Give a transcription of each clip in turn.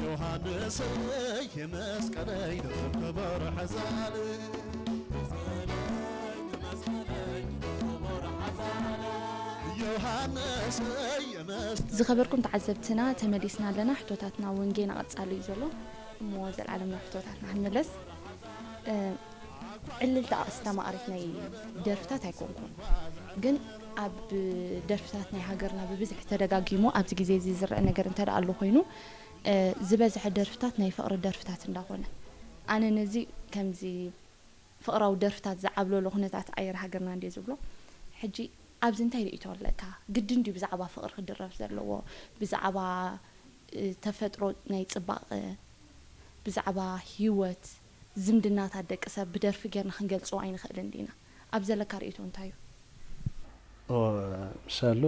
ዮሃንሰይ መስቀለይ ክቡር ሓዛል፣ መስቀለይ መስቀለይ ክቡር ሓዛል፣ ዮሃንሰይ መስቀለይ። ዝኸበርኩም ተዓዘብትና፣ ተመሊስና ኣለና። ሕቶታትና እውን ጌና ቀጻሊ እዩ ዘሎ። እሞ ዘልዓለም ናብ ሕቶታትና ክንምለስ። እ፣ ዕልልቲ ኣስተማቓሪት ናይ ደርፍታት ኣይኮንኩን፣ ግን ኣብ ደርፍታት ናይ ሃገርና ብብዝሒ ተደጋጊሙ ኣብዚ ግዜ እዚ ዝረአ ነገር እንተ ደኣ ኣሎ ኮይኑ፣ እ፣ ዝበዝሐ ደርፍታት ናይ ፍቕሪ ደርፍታት እንዳኾነ፣ ኣነ ነዚ ከምዚ ፍቕራዊ ደርፍታት ዝዓብለሎ ኩነታት ኣየር ሃገርና እንድየ ዝብሎ። ሕጂ ኣብዚ እንታይ ርእይቶ ኣለካ? ግድን ድዩ ብዛዕባ ፍቕሪ ክድረፍ ዘለዎ? ብዛዕባ፣ እ፣ ተፈጥሮ ናይ ጽባቐ፣ ብዛዕባ ህይወት፣ ዝምድናታት ደቂ ሰብ ብደርፊ ጌርና ክንገልጾ ኣይንኽእልን ዲና? ኣብ ዘለካ ርእይቶ እንታይ እዩ? ኦ፣ ምሻሎ፣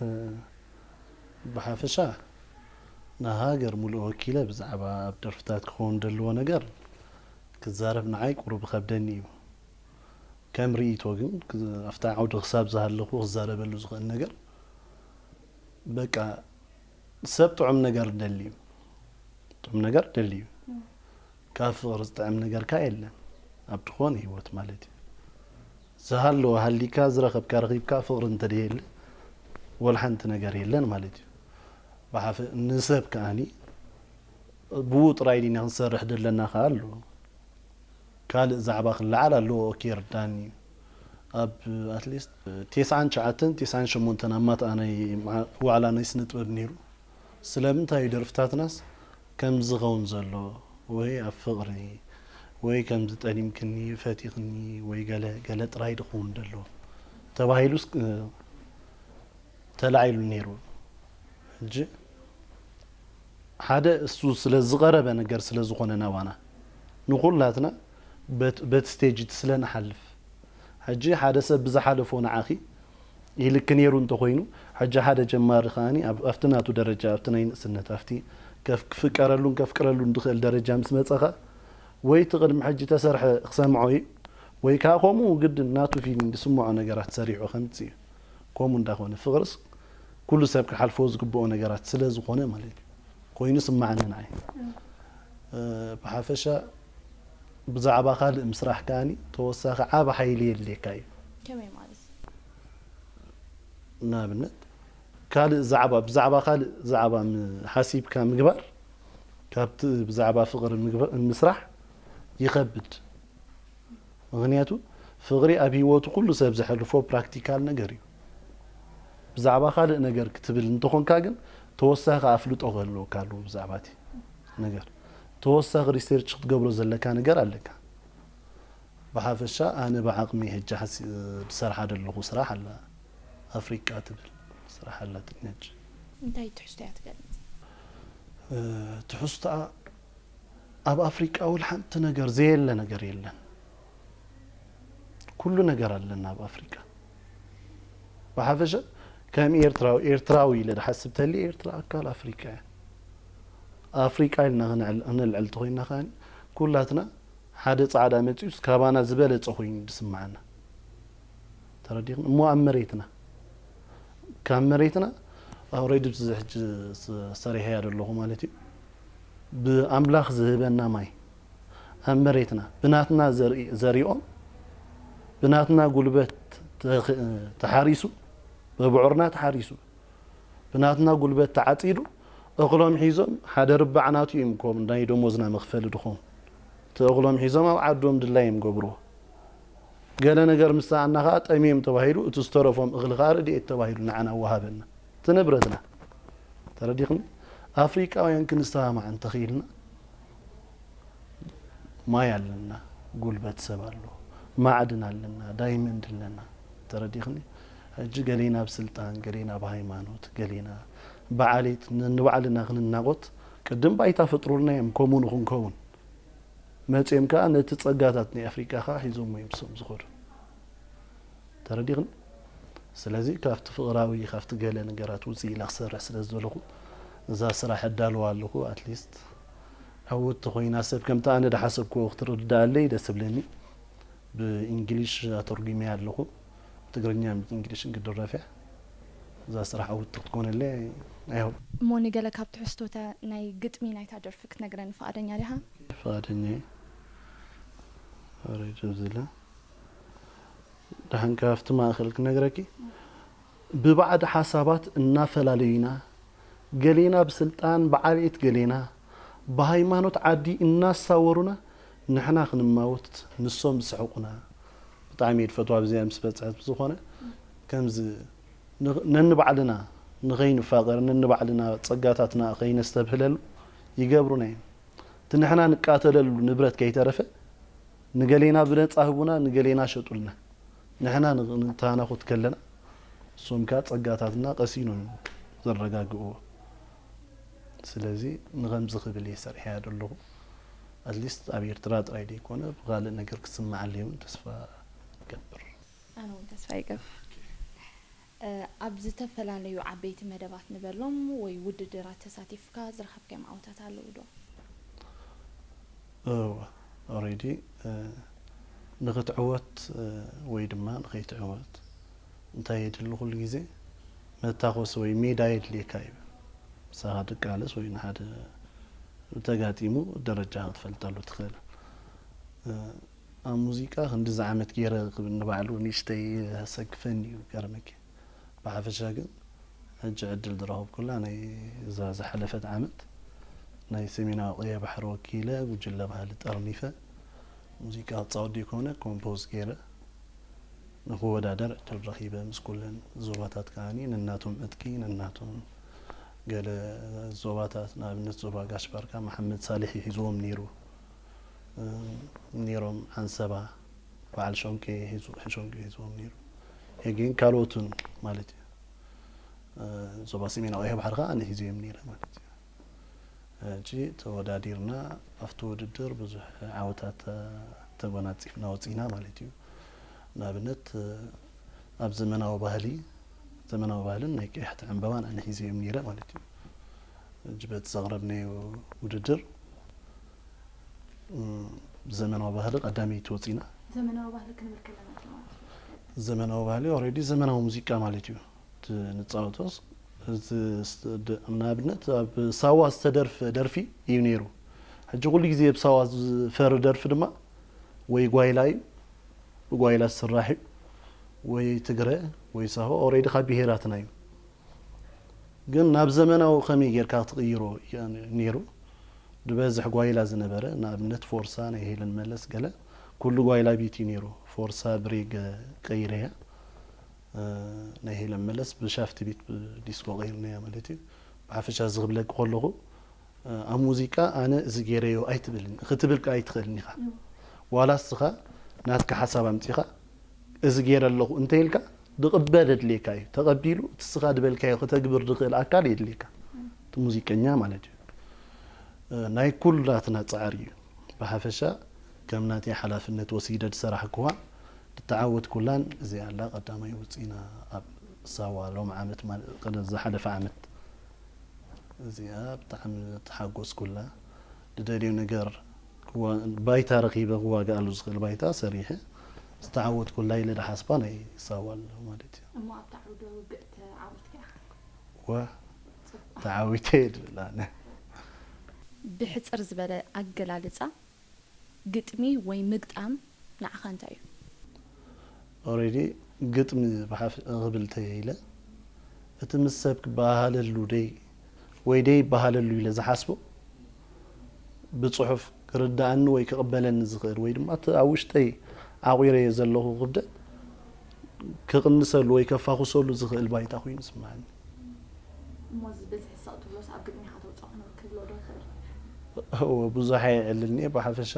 እ፣ ብሓፈሻ ንሃገር ሙሉእ ወኪለ ብዛዕባ ኣብ ደርፍታት ክኸውን ዘለዎ ነገር ክዛረብ ንዓይ ቁሩብ ይኸብደኒ እዩ። ከም ርእይቶ ግን፣ ክ-፣ ኣብታ ዓውዲ ክሳብ ዝሃለኹ ክዛረበሉ ዝኽእል ነገር፣ በቃ፣ ሰብ ጥዑም ነገር ደልዩ፣ ጥዑም ነገር ደልዩ። ካብ ፍቕሪ ዝጥዕም ነገር ከኣ የለን፣ ኣብ ዝኾነ ህይወት ማለት እዩ። ዝሃለወ ሃሊካ፣ ዝረኸብካ ረኺብካ፣ ፍቕሪ እንተደየለ፣ ወላ ሓንቲ ነገር የለን ማለት እዩ። ብሓፈ-፣ ንሰብ ከኣኒ ብኡ ጥራይ ዲና ክንሰርሕ ደለና ከኣ ኣሎ። ካልእ ዛዕባ ክለዓል ኣለዎ፣ ኦኬ፣ ይርዳኒ እዩ። ኣብ ኣትሊስት ተስዓን ትሽዓተን፣ ተስዓን ሸሞንተን ኣብ ማትኣ ናይ መዓ-፣ ዋዕላ ናይ ስነ ጥበብ ነይሩ። ስለምንታይ እዩ ደርፍታትናስ ከምዚ ዝኸውን ዘሎ? ወይ ኣብ ፍቕሪ፣ ወይ ከምዚ ጠሊምክኒ፣ ፈቲኽኒ፣ ወይ ገለ፣ ገለ ጥራይ ድኸውን ደሎ ተባሂሉስ፣ እ፣ ተላዒሉ ነይሩ። ሕጂ ሓደ እሱ ስለ ዝቐረበ ነገር ስለ ዝኾነ ናባና፣ ንኹላትና በት-፣ በቲ ስቴጅ እቲ ስለ ንሓልፍ፣ ሕጂ ሓደ ሰብ ብዝሓለፎ ንዓኺ ኢልክ ነይሩ እንተኾይኑ፣ ሕጂ ሓደ ጀማሪ ከኣኒ ኣብ-፣ ኣብቲ ናቱ ደረጃ፣ ኣብቲ ናይ ንእስነት፣ ኣብቲ ከፍ-፣ ክፍቀረሉን ከፍቅረሉን ዝኽእል ደረጃ ምስ መጸኻ፣ ወይ እቲ ቅድሚ ሕጂ ተሰርሐ ክሰምዖ እዩ፣ ወይ ከኣ ከምኡ ግድን ናቱ ፊሊንግ ዝስምዖ ነገራት ሰሪሑ ከምጽእ እዩ። ከምኡ እንዳኾነ ፍቕርስ ኩሉ ሰብ ክሓልፎ ዝግብኦ ነገራት ስለ ዝኾነ ማለት እዩ። ኮይኑ ስማዓኒ ንዓይ። እ፣ ብሓፈሻ ብዛዕባ ካልእ ምስራሕ ከኣኒ ተወሳኺ ዓቢ ሓይሊ የድልየካ እዩ። ከመይ ማለት? ንኣብነት፣ ካልእ ዛዕባ፣ ብዛዕባ ካልእ ዛዕባ ም-፣ ሓሲብካ ምግባር፣ ካብቲ ብዛዕባ ፍቕሪ ምግባ-፣ ምስራሕ ይኸብድ። ምኽንያቱ፣ ፍቕሪ ኣብ ህይወቱ ኩሉ ሰብ ዘሕልፎ ፕራክቲካል ነገር እዩ። ብዛዕባ ካልእ ነገር ክትብል እንተኾንካ ግን፣ ተወሳኺ ኣፍልጦ ክህልወካ ኣለዎ ብዛዕባ እቲ ነገር። ተወሳኺ ሪሰርች ክትገብሮ ዘለካ ነገር ኣለካ። ብሓፈሻ ኣነ ብዓቕሚ ሕጂ ሓሲ-፣ ዝሰርሓ ዘለኹ ስራሕ ኣላ። ኣፍሪቃ ትብል ስራሕ ኣላትኒ ሕጂ። እንታይ ትሕዝቶ እያ ትገልጽ? እ፣ ትሕዝቶኣ ኣብ ኣፍሪቃ ወላ ሓንቲ ነገር ዘየለ ነገር የለን። ኩሉ ነገር ኣለና ኣብ ኣፍሪቃ። ብሓፈሻ ከም ኤርትራዊ፣ ኤርትራዊ ኢለ ድሓስብ ተልየ ኤርትራ ኣካል ኣፍሪቃ እያ። ኣፍሪቃ ኢልና ክነዕል-፣ ክነልዕል ተኾይንና ከኣ ኩላትና ሓደ ጻዕዳ መጺኡስ ካባና ዝበለጸ ኮይኑ ዝስምዓና። ተረዲእኩም? እሞ ኣብ መሬትና፣ ካብ መሬትና ኣውረድ ብዚ ሕጂ ስ-፣ ሰሪሐያ ዘለኹ ማለት እዩ። ብኣምላኽ ዝህበና ማይ ኣብ መሬትና ብናትና ዘርኢ-፣ ዘሪኦም ብናትና ጉልበት ተኽ-፣ ተሓሪሱ፣ በብዑርና ተሓሪሱ፣ ብናትና ጉልበት ተዓጺዱ፣ እኽሎም ሒዞም ሓደ ርባዕ ናቱ እዮም እኮ ናይ ደሞዝና መኽፈሊ ድኾኑ። እቲ እኽሎም ሒዞም ኣብ ዓዶም ድላዮም ገብርዎ። ገለ ነገር ምስ ሰኣና ኸኣ ጠምዮም ተባሂሉ፣ እቲ ዝተረፎም እኽሊ ኸኣ ረድኤት ተባሂሉ ንዓና ወሃበና። እቲ ንብረትና። ተረዲኽኒ? ኣፍሪቃውያን ክንሰማማዕ እንተኽኢልና፣ ማይ ኣለና፣ ጉልበት ሰብ ኣሎ፣ ማዕድን ኣለና፣ ዳይመንድ ኣለና። ተረዲኽኒ? ሕጂ ገሌና ብስልጣን፣ ገሌና ብሃይማኖት፣ ገሌና ብዓሌት ነንባዕልና ክንናቖት፣ ቅድም ባይታ ፈጥሩልና እዮም፣ ከምኡ ንኽንከውን። መጺኦም ከኣ ነቲ ጸጋታት ናይ ኣፍሪቃ ከኣ ሒዞሞ እዮም ምስኦም ዝኸዱ። ተረዲኽኒ? ስለዚ ካብቲ ፍቕራዊ፣ ካብቲ ገለ ነገራት ውጽእ ኢለ ክሰርሕ ስለ ዝደለኹ፣ እዛ ስራሕ እዳልዋ ኣለኹ። ኣትሊስት ዕውትቲ ኮይና ሰብ ከምቲ ኣነ ዝሓሰብክዎ ክትርድኣለይ ደስ ዝብለኒ። ብእንግሊሽ ኣተርጒመያ ኣለኹ። ትግርኛን እንግሊሽን ክድረፍ እያ። እዛ ስራሕ ዕውትቲ ክትኮነለይ ኣይሆብ። እሞ ንገለ ካብ ትሕዝቶተ ናይ ግጥሚ ናይታ ደርፊ ክትነግረኒ ፍቓደኛ ዲኻ? ፍቓደኛ እየ። ሬድዮ ዝለ ደሓን ካብቲ ማእኸል ክነግረኪ፣ ብባዕዲ ሓሳባት እናፈላለዩና፣ ገሌና ብስልጣን ብዓሌት፣ ገሌና ብሃይማኖት ዓዲ እናሳወሩና፣ ንሕና ክንማውት ንሶም ዝስሕቁና። ብጣዕሚ እየ ዝፈትዋ ብዚኣ ምስ በፅሐት። ብዝኾነ ከምዚ ንኽ- ነንባዕልና ንኸይንፋቐር፣ ነንባዕልና ጸጋታትና ከይነስተብህለሉ ይገብሩና እዮም። እቲ ንሕና ንቃተለሉ ንብረት ከይተረፈ ንገሌና ብነጻ ህቡና፣ ንገሌና ሸጡልና። ንሕና ን- ንተናኹት ከለና እሶም ከኣ ጸጋታትና ቀሲኖም እዮም ዘረጋግእዎ። ስለዚ ንኸምዚ ክብል እየ ሰሪሐያ ዘለኹ። ኣትሊስት ኣብ ኤርትራ ጥራይ ዘይኮነ ብኻልእ ነገር ክስምዓለይ እውን ተስፋ እገብር። ኣነ እውን ተስፋ ይገብር። ኣብ ዝተፈላለዩ ዓበይቲ መደባት ንበሎም ወይ ውድድራት ተሳቲፍካ ዝረኸብካዮም ዓወታት ኣለዉ ዶ? እወ፣ ኦሬዲ ንክትዕወት ወይ ድማ ንኸይትዕወት እንታይ የድሊ? ኩሉ ግዜ መታኾሲ ወይ ሜዳ የድልየካ እዩ። ምሳኻ ትቃለስ ወይ ንሓደ ተጋጢሙ ደረጃ ክትፈልጠሉ ትኽእል። ኣብ ሙዚቃ ክንድዚ ዓመት ገይረ ክብል ንባዕሉ ንእሽተይ የሰክፈኒ እዩ፣ ገርመኪ። ብሓፈሻ ግን ሕጂ ዕድል ዝረኸብኩላ ናይ እዛ ዝሓለፈት ዓመት ናይ ሰሜናዊ ቀይሕ ባሕሪ ወኪለ ጉጅለ ባህሊ ጠርኒፈ ሙዚቃ ክጻወት ዘይኮነ ኮምፖዝ ገይረ ንክወዳደር ዕድል ረኺበ። ምስ ኩለን ዞባታት ከዓኒ ነናቶም ዕጥቂ፣ ነናቶም ገለ ዞባታት፣ ንኣብነት ዞባ ጋሽ ባርካ መሓመድ ሳልሕ እዩ ሒዝዎም ነይሩ። ነይሮም፣ ዓንሰባ፣ በዓል ሸንቂ ሒዙ፣ ሸንቂ ሒዝዎም ነይሩ። ሄጌን ካልኦትን ማለት እዩ። ዞባ ሰሜናዊ ቀይሕ ባሕሪ ከኣ ኣነ ሒዘዮም ነይረ ማለት እዩ። ሕጂ ተወዳዲርና ኣብቲ ውድድር ብዙሕ ዓወታት ተጎናጺፍና ወጺና ማለት እዩ። ንኣብነት ኣብ ዘመናዊ ባህሊ፣ ዘመናዊ ባህልን ናይ ቀያሕቲ ዕምበባን ኣነ ሒዘዮም ነይረ ማለት እዩ። ሕጂ በቲ ዘቕረብናዮ ውድድር እም፣ ብዘመናዊ ባህሊ ቀዳመይቲ ወጺና። ዘመናዊ ባህሊ ክንብል ከለና እንታይ ማለት እዩ? ዘመናዊ ባህሊ ኦሬዲ ዘመናዊ ሙዚቃ ማለት እዩ። እቲ ንጻወቶስ፣ እቲ ስ-፣ ድ-፣ ንኣብነት ኣብ ሳዋ ዝተደርፈ ደርፊ እዩ ነይሩ። ሕጂ ኩሉ ግዜ ኣብ ሳዋ ዝፈሪ ደርፊ ድማ ወይ ጓይላ እዩ፣ ብጓይላ ዝስራሕ እዩ፣ ወይ ትግረ ወይ ሳሆ፣ ኦሬዲ ካብ ብሄራትና እዩ። ግን ናብ ዘመናዊ ከመይ ጌርካ ክትቕይሮ እዩ ነይሩ። ዝበዝሕ ጓይላ ዝነበረ፣ ንኣብነት ፎርሳ ናይ ሄለን መለስ ገለ፣ ኩሉ ጓይላ ቢት እዩ ነይሩ። ፎርሳ ብሬግ ቀይረያ፣ እ፣ ናይ ሄለን መለስ ብሻፍት ቢት ብዲስኮ ቀይርናያ ማለት እዩ። ብሓፈሻ እዚ ክብለኪ ከለኹ፣ እ፣ ኣብ ሙዚቃ ኣነ እዚ ገይረዮ ኣይትብልን፣ ክትብል ከኣ ኣይትኽእልን ኢኻ። ዋላ እስኻ ናትካ ሓሳብ ኣምጺኻ፣ እዚ ገይረ ኣለኹ እንተ ኢልካ፣ ድቕበል የድልየካ እዩ። ተቐቢሉ እቲ እስኻ ድበልካዮ ከተግብር ድኽእል ኣካል የድልየካ። እቲ ሙዚቀኛ ማለት እዩ። እ፣ ናይ ኩላትና ጻዕሪ እዩ። ብሓፈሻ ከም ናተይ ሓላፍነት ወሲደ ዝሰራሕክዋ፣ ዝተዓወትኩላን እዚኣ ኣላ ቀዳማይ ውጺና ኣብ ሳዋ ሎም ዓመት ማለት፣ ቀደ-፣ ዝሓለፈ ዓመት እዚኣ ብጣዕሚ ተሓጎስኩላ። ዝደልዮ ነገር ክዋ-፣ ባይታ ረኺበ ክዋግኣሉ ዝኽእል ባይታ ሰሪሐ ዝተዓወትኩላ ኢለ ዝሓስባ ናይ ሳዋ ኣሎ ማለት እዩ። እሞ ኣብታ ዓውደ ውግእ ተዓዊትካ ኢኻ? ወ-፣ ተዓዊተ ድብል ኣነ። ብሕጽር ዝበለ ኣገላልጻ፣ ግጥሚ ወይ ምግጣም ንዓኻ እንታይ እዩ? ኦሬዲ ግጥሚ ብሓፍ-፣ ክብል ተየ ኢለ፣ እቲ ምስ ሰብ ክበሃሃለሉ ደይ-፣ ወይ ደይበሃለሉ ኢለ ዝሓስቦ፣ ብጽሑፍ ክርድኣኒ ወይ ክቕበለኒ ዝኽእል፣ ወይ ድማ እቲ ኣብ ውሽጠይ ዓቑረዮ ዘለኹ ክብደት ክቕንሰሉ ወይ ከፋኹሰሉ ዝኽእል ባይታ ኮይኑ ይስምዓኒ። እሞ እዚ ብዝሒ ስቕ ትብሎስ ኣብ ግጥሚ ኢኻ ተውፅኦ ክንብል ክብሎ ዶ ይኽእል? እወ፣ ብዙሕ ኣየዕልልን'የ ብሓፈሻ፣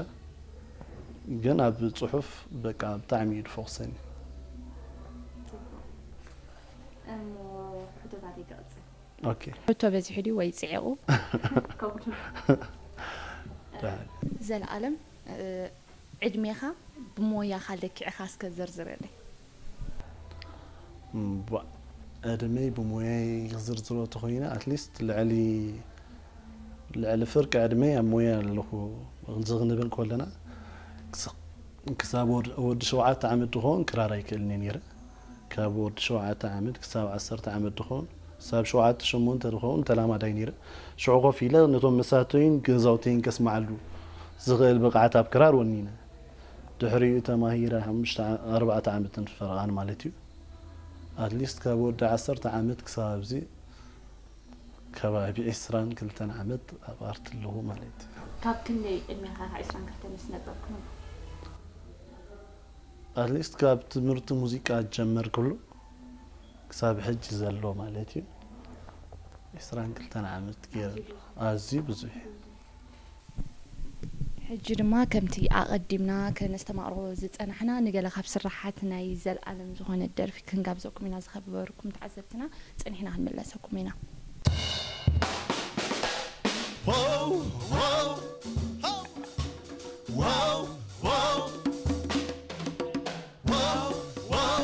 ግን ኣብ ጽሑፍ በቃ ብጣዕሚ እዩ ዝፎኽሰኒ። እሞ ሕቶታተይ ክቕጽል። ኦኬ። ሕቶ በዚሑ ድዩ ወይ ጽዒቑ? ከምኡ። ደሓን። ዘለኣለም፣ እ፣ ዕድሜኻ ብሞያኻ ለኪዕኻ እስከ ዘርዝረለይ። እምቧእ፣ ዕድመይ ብሞያይ ክዝርዝሮ ተኾይነ፣ ኣትሊስት ልዕሊ፣ ልዕሊ ፍርቂ ዕድመይ ኣብ ሞያ ኣለኹ። እዚ ክንብል ከለና፣ ክስ-፣ ክሳብ ወድ-፣ ወዲ ሸውዓተ ዓመት ዝኸውን ክራር ኣይክእልን እየ ነይረ። ካብ ወዲ ሸውዓተ ዓመት ክሳብ ዓሰርተ ዓመት ድኸውን፣ ክሳብ ሸውዓተ ሸሞንተ ድኸውን ተላማዳይ ነይረ። ሽዑ ኮፍ ኢለ ነቶም መሳተዩን ገዛውተይን ከስምዓሉ ዝኽእል ብቕዓት ኣብ ክራር ወኒነ። ድሕሪኡ ተማሂረ ሓሙሽተ ዓ-፣ ኣርባዕተ ዓመትን ፈረቓን ማለት እዩ። ኣትሊስት ካብ ወዲ ዓሰርተ ዓመት ክሳብ ኣብዚ ከባቢ ዕስራን ክልተን ዓመት ኣብ ኣርት ኣለኹ ማለት እዩ። ካብ ክንደይ ዕድሜኻ ዒስራን ክልተን ምስ ነበርኩም? ኣትሊስት ካብ ትምህርቲ ሙዚቃ ዝጀመርኩሉ ክሳብ ሕጂ ዘሎ ማለት እዩ። ዒስራን ክልተን ዓመት ገይረ። ኣዝዩ ብዙሕ። ኣዝዩ ብዙሕ። ሕጂ ድማ ከምቲ ኣቐዲምና ከነስተማቕሮ ዝጸናሕና፣ ንገለ ካብ ስርሓት ናይ ዘልኣለም ዝኾነት ደርፊ ክንጋብዘኩም ኢና፣ ዝኸበርኩም ተዓዘብትና፣ ጸኒሕና ክንምለሰኩም ኢና። Whoa, whoa, ho, whoa, whoa, whoa, whoa,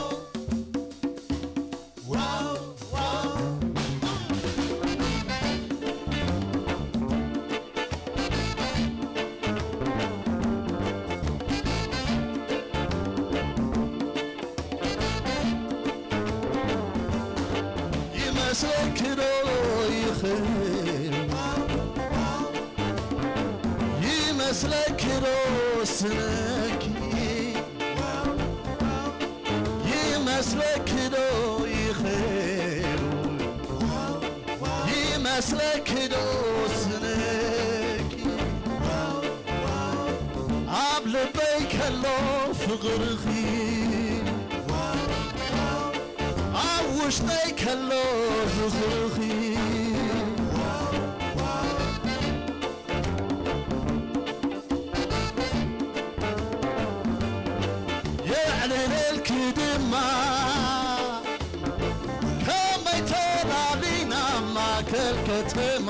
whoa, whoa. ይመስለኪ ዶ ይኽእል፣ ይመስለኪ ዶ ስነኪ፣ ይመስለኪ ዶ ይኽእል፣ ይመስለኪ ዶ ስነኪ፣ ኣብ ልበይ ከሎ ፍቕርኺ፣ ኣብ ውሽጠይ ከሎ ዝኽርኺ። የዕልለልኪ ድማ ከመይ ተላሊና ማእከል ከተማ።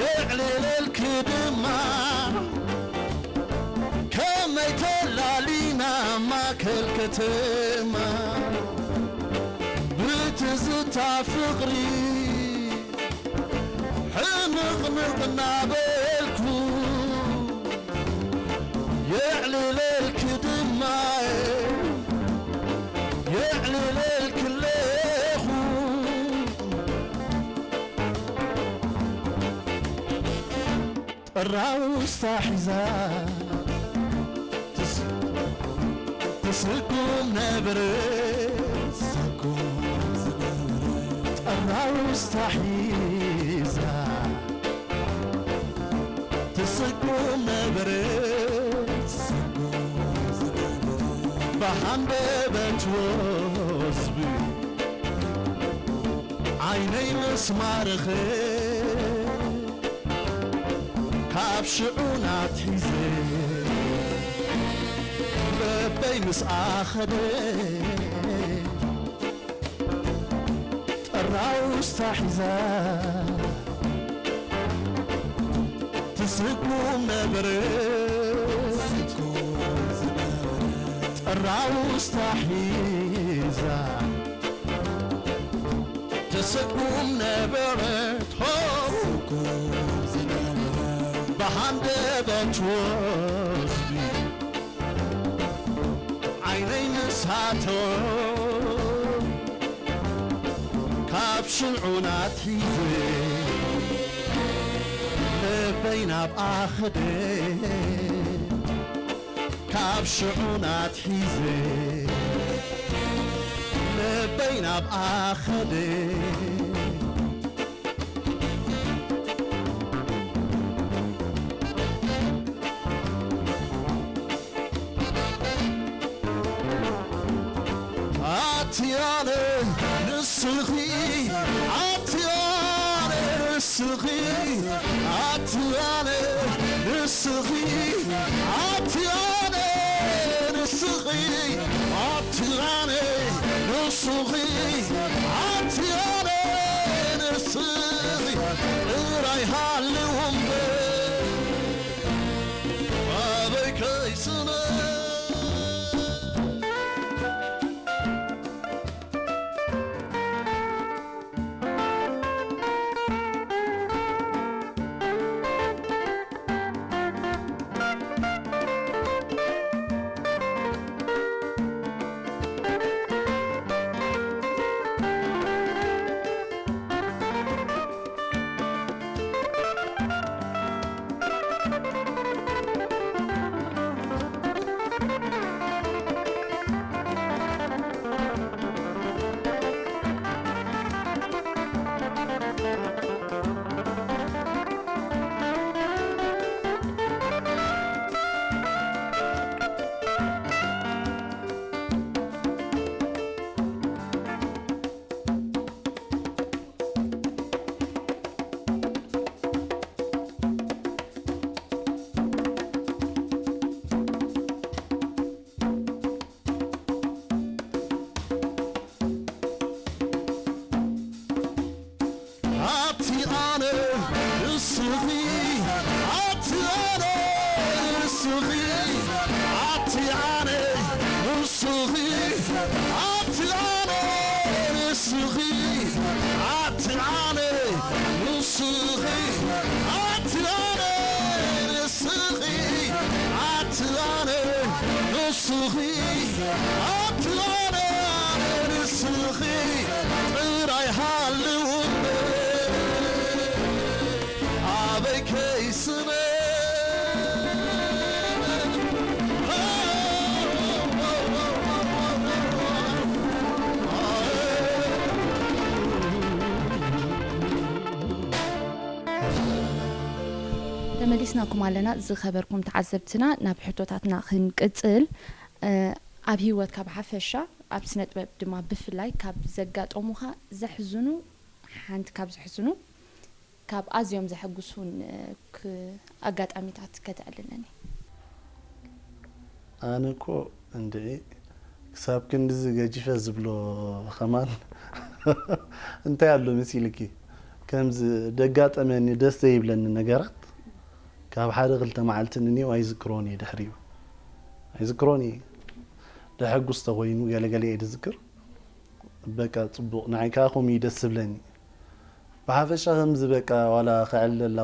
የዕልለልኪ ድማ ከመይ ተላሊና ማእከል ከተማ። ብትዝታ ፍቕሪ ሕንቕንቕ እናበልኩ የዕልለልኪ ድማ የዕልለልኪ ኣለኹ። ጥራውስታ ሒዛ ትስ-፣ ትስጉም ነበረ። ጥራውስታ ሒዛ ትስጉም ነበረ። ብሃንደበት ወዝቢ ዓይነይ ምስ ማረኸ ካብ ሽዑ ናትሒዘ ልበይ ምስ ኣኸደ ጥራውስታ ሒዛ ትስጉም ነበረ። ጥራውስታ ሒዛ ትስጉም ነበረት። ሆ! ብሃንደበት ወዝቢ ዓይነይ ምስ ኣተወ ካብ ሽዑ ናትሒዘ ልበይ ናብኣ ኸደ። ካብ ሽዑ ናትሒዘ ልበይ ናብኣ ኸደ። ኣትያነ ንስኺ፣ ኣትያነ ንስኺ፣ ኣትያነ ንስኺ፣ ኣትያነ ንስኺ፣ ኣትያነ ንስኺ፣ ኣትያነ ንስኺ ጥራይ ሃልው እምበር ኣበይ ከይስነ። ንስኺ ኣብቲ ለዋለ ኣነ ንስኺ ጥራይ ሃልው እምበር ኣበይ ከይስነ። ተመሊስናኩም ኣለና። ዝኸበርኩም ተዓዘብትና፣ ናብ ሕቶታትና ክንቅጽል፣ ኣብ ህይወትካ ብሓፈሻ፣ ኣብ ስነ ጥበብ ድማ ብፍላይ ካብ ዘጋጠሙኻ ዘሕዝኑ፣ ሓንቲ ካብ ዘሕዝኑ፣ ካብ ኣዝዮም ዘሐጉሱን ኣጋጣሚታት ከተዕልለኒ? ኣነ እኮ እንድዒ ክሳብ ክንድዚ ገጂፈ ዝብሎ ከማን እንታይ ኣሎ መሲልኪ? ከምዚ ደጋጠመኒ ደስ ዘይብለኒ ነገራት ካብ ሓደ ክልተ መዓልቲ ንኔው ኣይዝክሮን እየ። ድሕሪኡ ኣይዝክሮን እየ። ደሐጉስ ተኮይኑ ገለገለ እየ ዝዝክር። በቃ ጽቡቕ፣ ንዓይ ከዓ ከምኡ እዩ ደስ ዝብለኒ። ብሓፈሻ ከምዚ በቃ ዋላ ክዕልለላ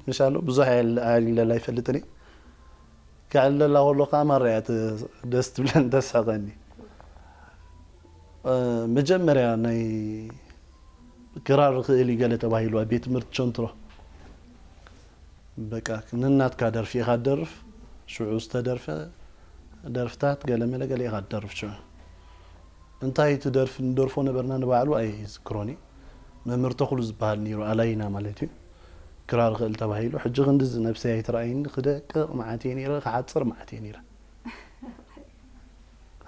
ምሻሎ ብዙሕ ኣዕልለላ ኣይፈልጥን እየ። ክዕልለላ ከሎ ከዓ ማራ እያ ደስ ትብለኒ፣ ተስሕቐኒ። መጀመርያ ናይ ክራር ክእል እዩ ገለ ተባሂሉ ኣብ ቤት ትምህርቲ ቸንትሮ። በቃ ነናትካ ደርፊ ኢኻ ትደርፍ። ሽዑ ዝተደርፈ ደርፍታት ገለ መለ ገለ ኢኻ ትደርፍ። ሽዑ እንታይ እቲ ደርፊ ንደርፎ ነበርና ንባዕሉ ኣይዝክሮን እዩ። መምህር ተኽሉ ዝበሃል ነይሩ ኣላይና ማለት እዩ። ክራር ክእል ተባሂሉ ሕጂ ክንድዚ ነብሰይ ኣይትረኣይኒ። ክደቅቕ መዓት እየ ነይረ፣ ክሓጽር መዓት እየ ነይረ።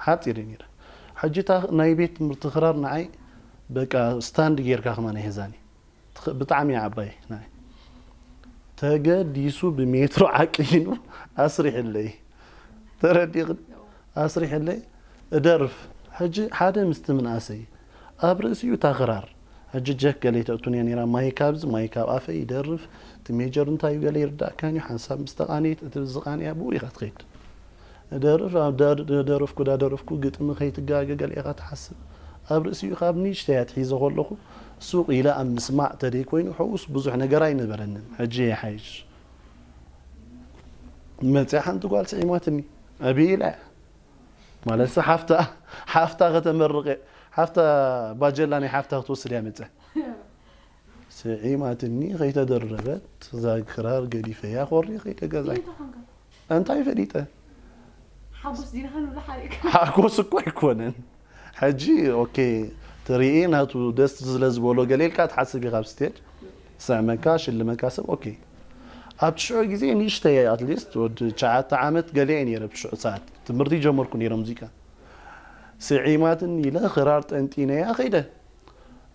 ሓጺር እየ ነይረ። ሕጂ እታ ናይ ቤት ትምህርቲ ክራር ንዓይ በቃ ስታንድ ጌርካ ከማን ኣይሕዛን እየ። ትኽ- ብጣዕሚ እያ ዓባይ ናይ ተገዲሱ ብሜትሮ ዓቂኑ ኣስሪሕለይ። ተረዲእኽን? ኣስሪሕለይ እደርፍ። ሕጂ ሓደ ምስቲ ምንኣሰይ ኣብ ርእሲኡ እታ ክራር ሕጂ ጀክ ገለ ተእቱን እያ ነይራ። ማይክ ኣብዚ ማይክ ኣብ ኣፈይ ይደርፍ። እቲ ሜጀር እንታይ እዩ ገለ ይርዳእካን እዩ። ሓንሳብ ምስ ተቓነይት እቲ ዝቓንያ ብኡ ኢኻ ትኸይድ። ደርፍ ኣብ ዳ- ደረፍኩ ዳ ደረፍኩ ግጥሚ ከይትጋገ ገለ ኢኻ ትሓስብ። ኣብ ርእሲኡ ካብ ንእሽተይ ኣትሒዘ ከለኹ ሱቕ ኢለ ኣብ ምስማዕ ተደይ ኮይኑ ሕውስ ብዙሕ ነገር ኣይነበረንን። ሕጂ ይሓይሽ መፅያ ሓንቲ ጓል ስዒማትኒ። ዕብይ ኢላ እያ ማለት ሓፍታ ሓፍታ ከተመርቕ ሓፍታ ባጀላ ናይ ሓፍታ ክትወስድ እያ መፅያ። ስዒማትኒ ከይተደረበት እዛ ክራር ገዲፈያ ኮሪ ከይደ ገዛይ። እንታይ ፈሊጠ? ሓጎስ ዲና ክንብሎ ሓሪእካ። ሓጎስ እኮ ኣይኮነን። ሕጂ ኦኬ ትርኢ ናቱ ደስ ስለ ዝበሎ ገለ ኢልካ ትሓስብ ኢኻ ኣብ ስቴጅ ስዕመካ ሽልመካ ሰብ ኦኬ። ኣብቲ ሽዑ ግዜ ንእሽተይ ኣትሊስት ወዲ ትሽዓተ ዓመት ገለ እየ ነይረ ብሽዑ ሰዓት ትምህርቲ ይጀመርኩ ነይረ ሙዚቃ። ስዒማትን ኢለ ክራር ጠንጢነያ ከይደ።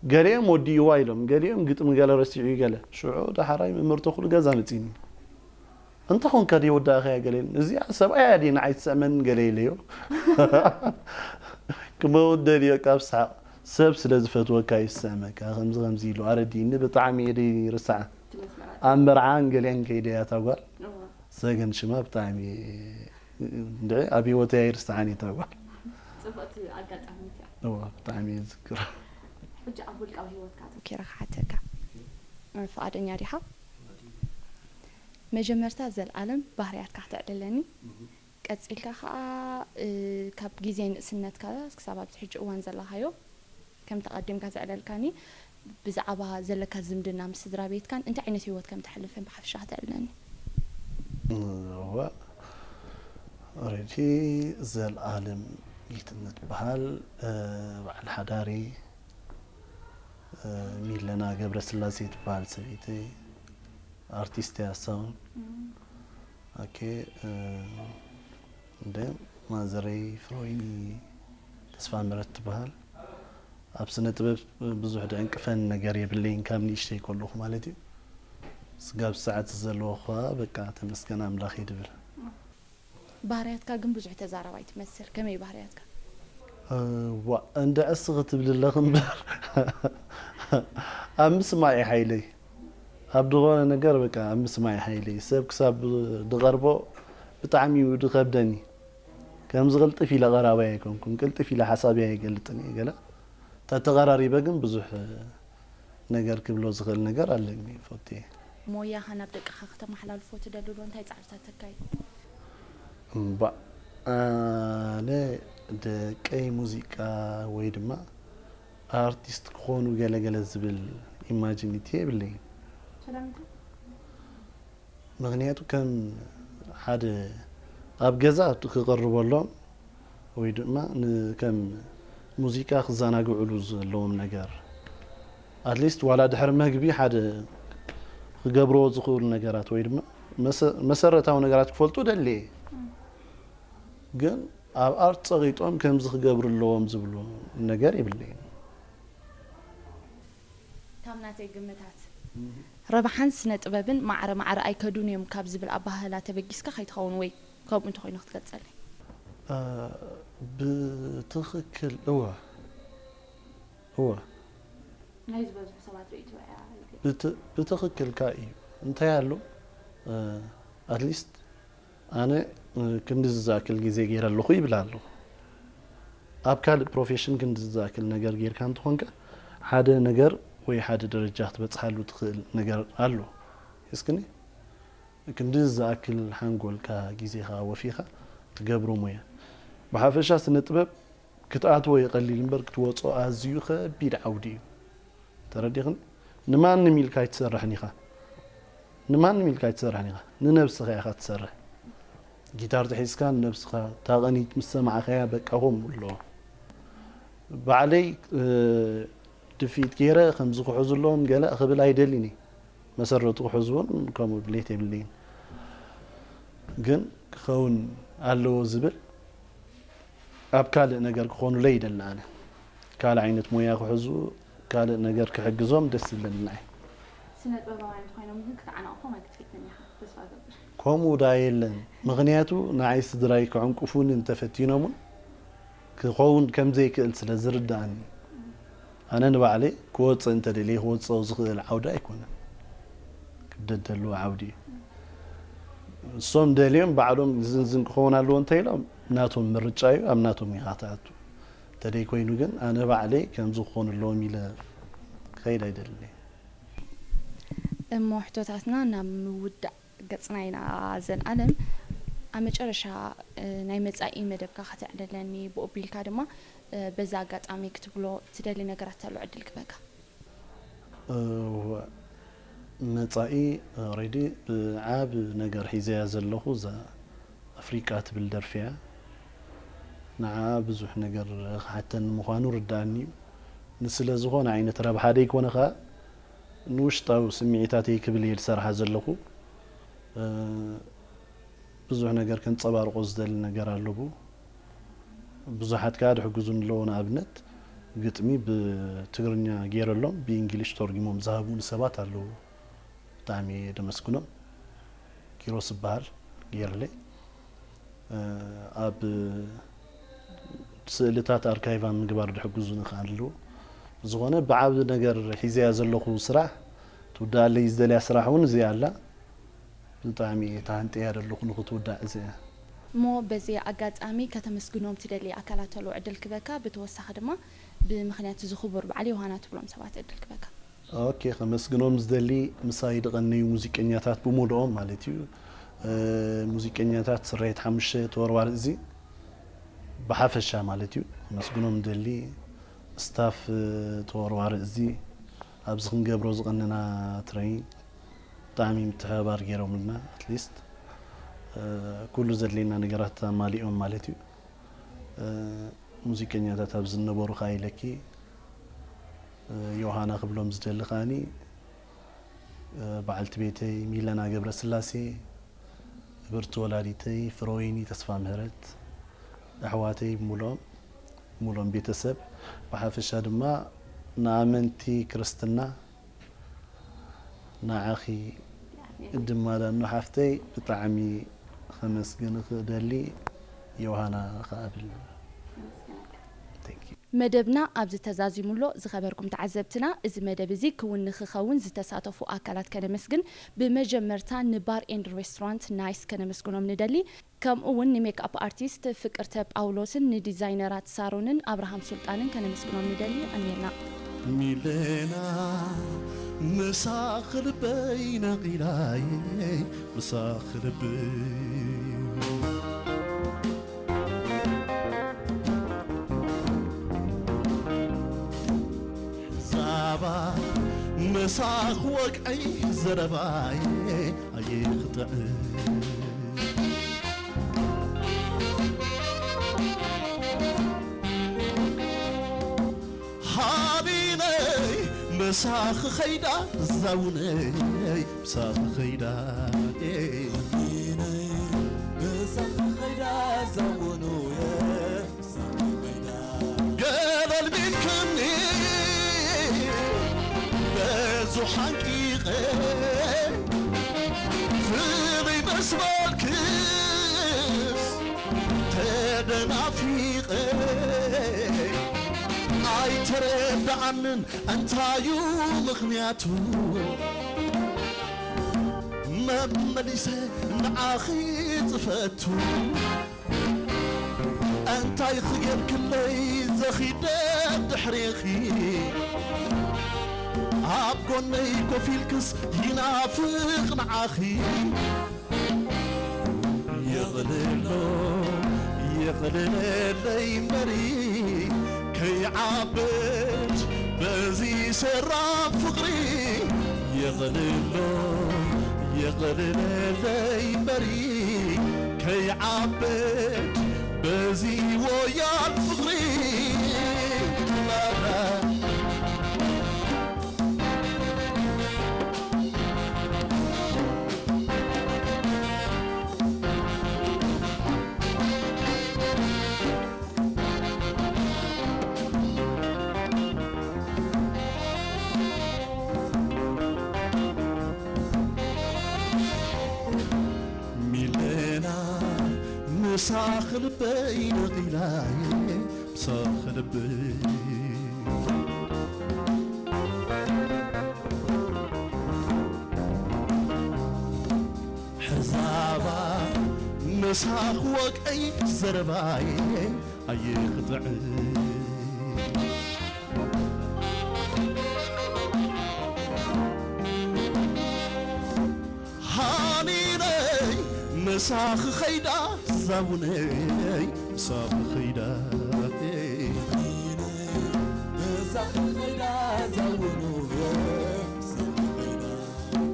ገሊኦም ወዲእዋ ኢሎም ገሊኦም ግጥሚ ገለ ረሲዑ ገለ ሽዑ ዳሕራይ መምህር ተኽሉ ገዛ መፂኒ። እንታይ ኮንካ ድየ ወዳእኻያ ገለ ኢሉኒ። እዚኣ ሰብኣያ ድየ ንዓይ ትስዕመኒ ገለ ኢለዮ። ክመውት ደልዮ ካብ ሰሓቕ ሰብ ስለ ዝፈትወካ እዩ ዝስዕመካ ከምዚ ከምዚ ኢሉ ኣረዲእኒ ብጣዕሚ እየ ደይርስዓ። ኣብ መርዓን ገሊአን ከይደ እያ እታ ጓል። ሰገን ሽማ ብጣዕሚ እንድዒ ኣብ ህይወተይ ኣይርስዓን እየ እታ ጓል። ፅብቕቲ ኣጋጣሚት እያ። እዋ ብጣዕሚ እየ ዝዝክራ። ሕጂ ኣብ ውልቃዊ ህይወትካ ኦኬ፣ ረክሓተካ ፍቓደኛ ዲኻ? መጀመርታ ዘልኣለም ባህርያትካ ክተዕልለኒ፣ ቀጺልካ ከኣ እ፣ ካብ ግዜ ንእስነትካ ክሳብ ኣብዚ ሕጂ እዋን ዘለኻዮ ከምቲ ኣቐዲምካ ዘዕለልካኒ ብዛዕባ ዘለካ ዝምድና ምስ ስድራ ቤትካን እንታይ ዓይነት ህይወት ከም ተሕልፍን ብሓፈሻ ክተዕልለኒ። እዋ ኦረዲ ዘልኣለም ጌትነት በሃል በዓል ሓዳሪ ሚለና ገብረስላሴ ትበሃል ሰበይተይ ኣርቲስት እያ እሳ እውን ኦኬ እንደ ማዘረይ ፍሮይኒ ተስፋ ምረት ትበሃል ኣብ ስነ ጥበብ ብዙሕ ድዕንቅፈን ነገር የብለይን ካብ ንእሽተይ ከለኹ ማለት እዩ ስጋብ ሰዓት ዘለዎ ኸዓ በቃ ተመስገን ኣምላኽ ይድብል ባህርያትካ ግን ብዙሕ ተዛራባይ ትመስል ከመይ ባህርያትካ ዋ እንድዕስ ክትብል ኣለኽ እምበር ኣብ ምስማዕ ሓይለይ ኣብ ዝኾነ ነገር በቃ ኣብ ምስማዕ ሓይለይ ሰብ ክሳብ ድቐርቦ ብጣዕሚ እዩ ድኸብደኒ ከምዚ ቅልጥፍ ኢለ ቀራባይ ኣይኮንኩን ቅልጥፍ ኢለ ሓሳብይ ኣይገልጥን እየ ገለ ተተቐራሪበ ግን ብዙሕ ነገር ክብሎ ዝኽእል ነገር ኣለኒ ፎቴ ሞያኻ ናብ ደቅኻ ከተመሓላልፎ ትደሊ ዶ እንታይ ፃዕርታት ተካይድ እምባእ ኣነ ደቀይ ሙዚቃ ወይ ድማ ኣርቲስት ክኾኑ ገለገለ ዝብል ኢማጂኒቲ የብለይን። ምኽንያቱ ከም ሓደ ኣብ ገዛ ክቐርበሎም ወይ ድማ ን-፣ ከም ሙዚቃ ክዘናግዕሉ ዘለዎም ነገር፣ ኣትሊስት ዋላ ድሕሪ መግቢ ሓደ ክገብርዎ ዝኽእሉ ነገራት ወይ ድማ መሰ-፣ መሰረታዊ ነገራት ክፈልጡ ደልየ። ግን ኣብ ኣርት ጸቒጦም ከምዚ ክገብሩ ኣለዎም ዝብሉ ነገር የብለይን። ካብ ናተይ ግምታት፣ ረብሓን ስነ ጥበብን ማዕረ ማዕረ ኣይከዱን እዮም ካብ ዝብል ኣባህላ ተበጊስካ ከይትኸውን፣ ወይ ከምኡ እንተኾይኑ ክትገልጸለይ? እ፣ ብትኽክል እወ፣ እወ። ናይ ዝበዝሑ ሰባት ርእይቶ እያ። ብት-፣ ብትኽክል ከኣ እዩ። እንታይ ኣሎ፣ ኣትሊስት ኣነ፣ እ፣ ክንድዚ ዝኣክል ግዜ ገይረ ኣለኹ ይብል ኣለኹ። ኣብ ካልእ ፕሮፌሽን ክንድዚ ዝኣክል ነገር ጌርካ እንተኾንካ፣ ሓደ ነገር ወይ ሓደ ደረጃ ክትበጽሓሉ ትኽእል ነገር ኣሎ። እስክኒ ክንድዚ ዝኣክል ሓንጎልካ፣ ግዜኻ ወፊኻ ትገብሮ ሞያ። ብሓፈሻ ስነ ጥበብ ክትኣትዎ ይቐሊል እምበር ክትወጾ ኣዝዩ ከቢድ ዓውዲ እዩ። ተረዲኽን? ንማንም ኢልካ ኣይትሰርሕን ኢኻ። ንማንም ኢልካ ኣይትሰርሕን ኢኻ። ንነብስኻ ኢኻ ትሰርሕ። ጊታር ተሒዝካ ንነብስኻ፣ እታ ቐኒት ምስ ሰማዕካያ በቃ ከምኡ ኣሎ። ባዕለይ፣ እ፣ ድፊት ገይረ ከምዚ ክሕዙ ኣለዎም ገለ ክብል ኣይደልን እየ። መሰረቱ ክሕዙ እውን ከምኡ ድሌት የብለይን። ግን ክኸውን ኣለዎ ዝብል ኣብ ካልእ ነገር ክኾኑለይ ይደሊ ኣነ። ካልእ ዓይነት ሞያ ክሕዙ፣ ካልእ ነገር ክሕግዞም ደስ ዝብለኒ ንዓይ። ስነ ጥበባውያን እንተኾይኖም ግን ክትዓናቕፎም ኣይክትፍትን ኢኻ፣ ተስፋ እገብር። ከምኡ ዳ የለን። ምኽንያቱ ንዓይ ስድራይ ክዕንቅፉኒ እንተፈቲኖም እውን ክኸውን ከም ዘይክእል ስለ ዝርድኣኒ፣ ኣነ ንባዕለይ ክወፅእ እንተደልየ ክወፅኦ ዝኽእል ዓውዲ ኣይኮነን። ክብደት ዘለዎ ዓውዲ እዩ። እሶም ደልዮም ባዕሎም ዝንዝን ክኸውን ኣለዎ እንተ ኢሎም ናቶም ምርጫ እዩ፣ ኣብ ናቶም ኢኻ ትኣቱ። እንተደይ ኮይኑ ግን ኣነ ባዕለይ ከምዚ ክኾኑ ኣለዎም ኢለ ክኸይድ ኣይደልን እየ። እሞ ሕቶታትና ናብ ምውዳእ ገጽና ኢና ዘልኣለም። ኣብ መጨረሻ፣ እ፣ ናይ መጻኢ መደብካ ከተዕልለኒ፣ ብኡ ኣቢልካ ድማ፣ እ፣ በዚ ኣጋጣሚ ክትብሎ ትደሊ ነገራት ተሎ ዕድል ክበካ። እወ፣ መጻኢ ኦሬዲ ብዓብ ነገር ሒዘያ ዘለኹ እዛ ኣፍሪቃ ትብል ደርፊ እያ። ንዓ ብዙሕ ነገር ክሓተኒ ምዃኑ ርድኣኒ እዩ። ንስለ ዝኾነ ዓይነት ረብሓ ደይኮነ ኸኣ ንውሽጣዊ ስምዒታተይ ክብል እየ ዝሰርሓ ዘለኹ። እ፣ ብዙሕ ነገር ከንጸባርቆ ዝደሊ ነገር ኣለዎ። ብዙሓት ከኣ ድሕግዙ ኣለዉ። ንኣብነት ግጥሚ ብትግርኛ ገይረሎም ብእንግሊሽ ተርጉሞም ዝሃቡኒ ሰባት ኣለዉ። ብጣዕሚ እየ ደመስግኖም። ኪሮስ ዝበሃል ገይርለይ። እ፣ ኣብ ስእልታት ኣርካይቭ ኣብ ምግባር ድሕግዙኒ ከኣ ኣለዉ። ብዝኾነ ብዓቢ ነገር ሒዘያ ዘለኹ ስራሕ፣ ትውድኣለይ ዝደልያ ስራሕ እውን እዚኣ ኣላ። ብጣዕሚ እየ ተሃንጥያ ዘለኹ ንኽትውዳእ እዚኣ። እሞ በዚ ኣጋጣሚ ከተመስግኖም ትደሊ ኣካላት ተሎ ዕድል ክበካ፣ ብተወሳኺ ድማ ብምኽንያት እዚ ክቡር በዓል ዮሃና ትብሎም ሰባት ዕድል ክበካ። ኦኬ፣ ከመስግኖም ዝደሊ ምሳይ ድቐነዩ ሙዚቀኛታት ብምሉኦም ማለት እዩ። እ፣ ሙዚቀኛታት ስሬት ሓሙሽተ ተወርዋሪ እዚ ብሓፈሻ ማለት እዩ። ከመስግኖም ደሊ ስታፍ፣ እ፣ ተወርዋሪ እዚ ኣብዚ ክንገብሮ ዝቐነና ትሬኒንግ ብጣዕሚ ምትሕብባር ገይሮምልና። ኣትሊስት፣ እ፣ ኩሉ ዘድልየና ነገራት ኣማሊኦም ማለት እዩ። እ፣ ሙዚቀኛታት ኣብዚ ዝነበሩ ከኣ ኢለኪ፣ እ፣ ዮሃና ክብሎም ዝደሊ ከኣኒ፣ እ፣ በዓልቲ ቤተይ ሚለና ገብረስላሴ፣ ክብርቲ ወላዲተይ ፍረወይኒ ተስፋ ምህረት፣ ኣሕዋተይ ብምሉኦም፣ ብምሉኦም ቤተሰብ፣ ብሓፈሻ ድማ ንኣመንቲ ክርስትና፣ ንዓኺ ድማ ዳኑ ሓፍተይ ብጣዕሚ ከመስግንኺ እደሊ። ዮሃና ከኣ ብል። Thank you። መደብና ኣብዚ ተዛዚሙ ኣሎ። ዝኸበርኩም ተዓዘብትና፣ እዚ መደብ እዚ ክውን ንኽኸውን ዝተሳተፉ ኣካላት ከነመስግን፣ ብመጀመርታ ንባር ኤንድ ሬስቶራንት ናይስ ከነመስግኖም ንደሊ። ከምኡ እውን ንሜክኣፕ ኣርቲስት ፍቅርተ ጳውሎስን ንዲዛይነራት ሳሮንን ኣብርሃም ሱልጣንን ከነመስግኖም ንደሊ። ኣሜና። ሚለና ምሳኺ ልበይ ነቒላየ ምሳኺ ልበይ ሳኽ ወግዐይ ዘረባይ ኣይኽጥዕ። ሃኒነይ ምሳኺ ኸይዳ ዛውነይ ምሳኺ ኸይዳ። ሃኒነይ ምሳኺ ኸይዳ ዛውኑየ ምሳኺ ኸይዳ። ገለል ሚልክኒ በዙ ሓንቂቐ ፍልይ መስበልክስ ተደናፊቐ። ኣይተረዳኣንን እንታዩ ምኽንያቱ መመሊሰ ንዓኺ ዝፈቱ። እንታይ ክጌርክለይ ዘኺደ ድሕሬኺ ኣብ ጎነይ ኮፍ ኢልክስ ይናፍቕ ንዓኺ። የቕልሎ የቕልለለይ እምበሪ ከይዓብድ በዚ ሰራም ፍቕሪ። የቕልሎ የቕልለለይ እምበሪ ከይዓብድ በዚ ወያል ፍቕሪ። ሚለና ምሳኺ ልበይ ነቒላየ ምሳኺ ልበይ። ሕዛባ ምሳኺ ወቀይ ዘረባየ ኣይኽጥዕን። ሃኒነይ ምሳኺ ኸይዳ ዛውነይ ምሳኺ ኸይዳ። ሃኒነይ ምሳኺ ኸይዳ ዛውኑ ምሳኺ ኸይዳ።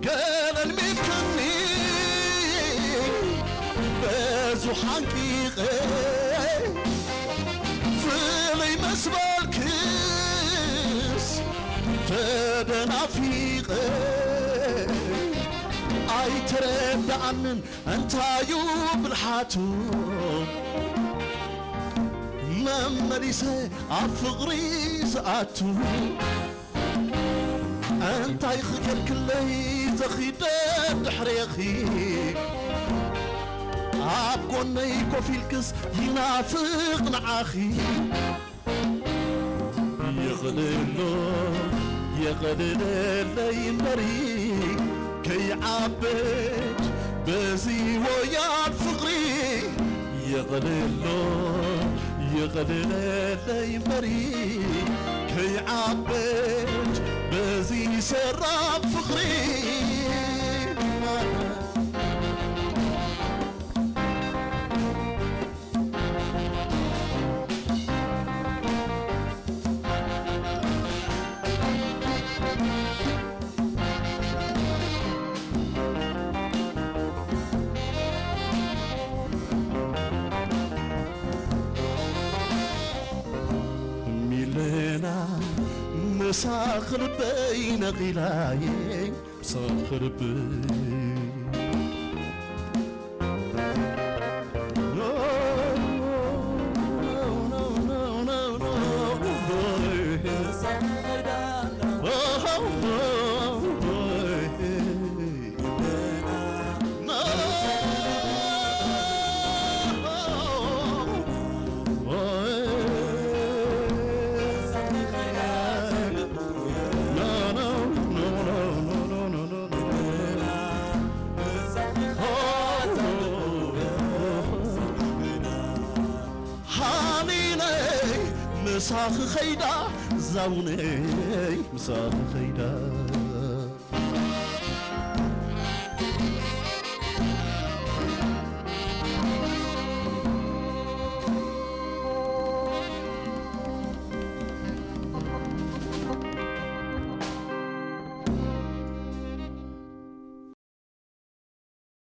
ገለል ሚልክኒ በዙ ሓንቂቐ ፍልይ መስበልክስ ተደናፊቐ። ኣይተረዳኣንን እንታዩ ብልሓቱ መመሊሰ ኣብ ፍቕሪ ዝኣቱ። እንታይ ኽጌርክለይ ዘኺደ ድሕሬኺ ኣብ ጎነይ ኮፍ ኢልክስ ይናፍቕ ንዓኺ። ይቕልሎ ይቕልለለይ እምበሪ ከይዓብድ በዚ ወያል ፍቕሪ። ይቕልሎ ይቕልለለይ እምበሪ ከይዓብድ በዚ ሰራብ ፍቕሪ። ሚለና ምሳኺ ልበይ ነቒላየ ምሳኺ ልበይ። ሃኒነይ ምሳኺ ኸይዳ ዛውነይ ምሳኺ ኸይዳ።